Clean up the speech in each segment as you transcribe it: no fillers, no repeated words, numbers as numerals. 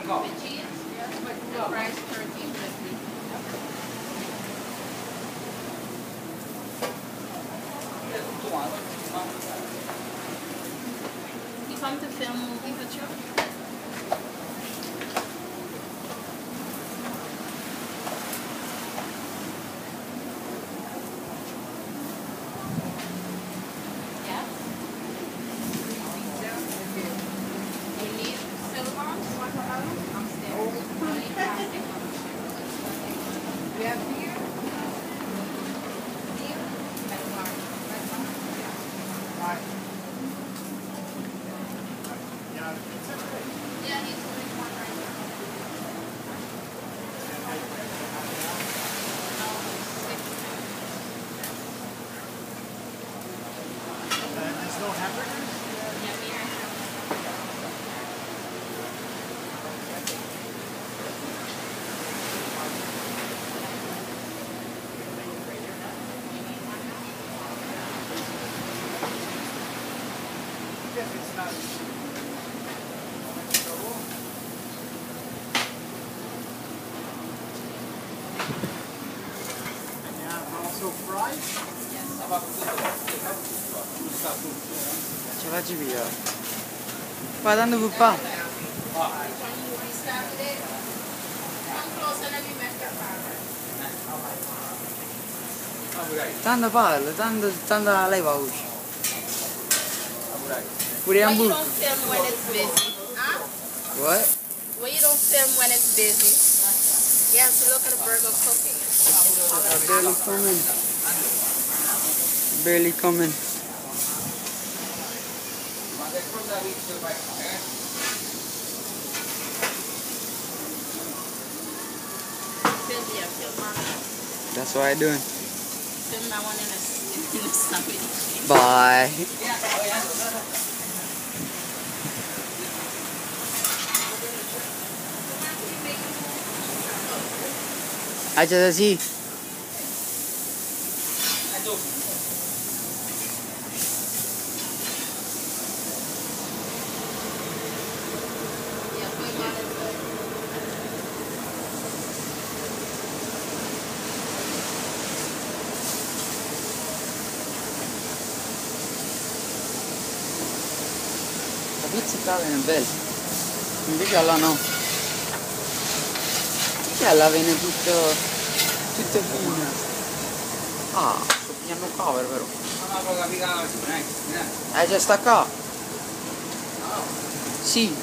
The cheese? The price 13.50. You come to film movie for you? Yeah. You need silver? Upstairs. Only plastic ones. We have beer. Beer and bar. Red bar? Right. Yeah, he's doing one right now. No, 6 minutes. There's no hamburgers? Yeah, beer and hamburger. Yes, it's not. Trouble. And you have also fries? Yes. Ce faccio via. Va tanto per pa. Which one movie Saturday? Come closer, let me make your barber. Tanto parla, tanto, tanto la leva voce. Pure Why you hamburger. don't film when it's busy? Huh? What? Why you don't film when it's busy? Yeah, so look at the burger cooking. Barely coming. Barely coming. Ma che cosa visto fai? Eh? Film, yeah, film on. That's what I doing. Film that one in a sandwich. Bye. Acha sì. Yeah, put on it. La pizza italiana è bella. Invece là no. Perché là viene tutto. Tutto fine. Ah, sto pigliando un cover però. Già sta qua. Sì.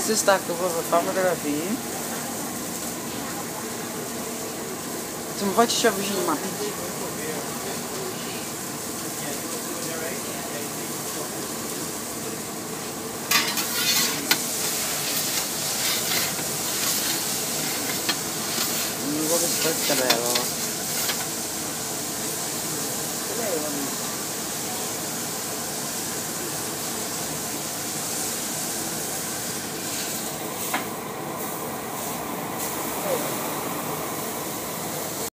Si stacca proprio per fare fotografie. Se mi faccio ci avvicino ma pizza. Non voglio stare bella.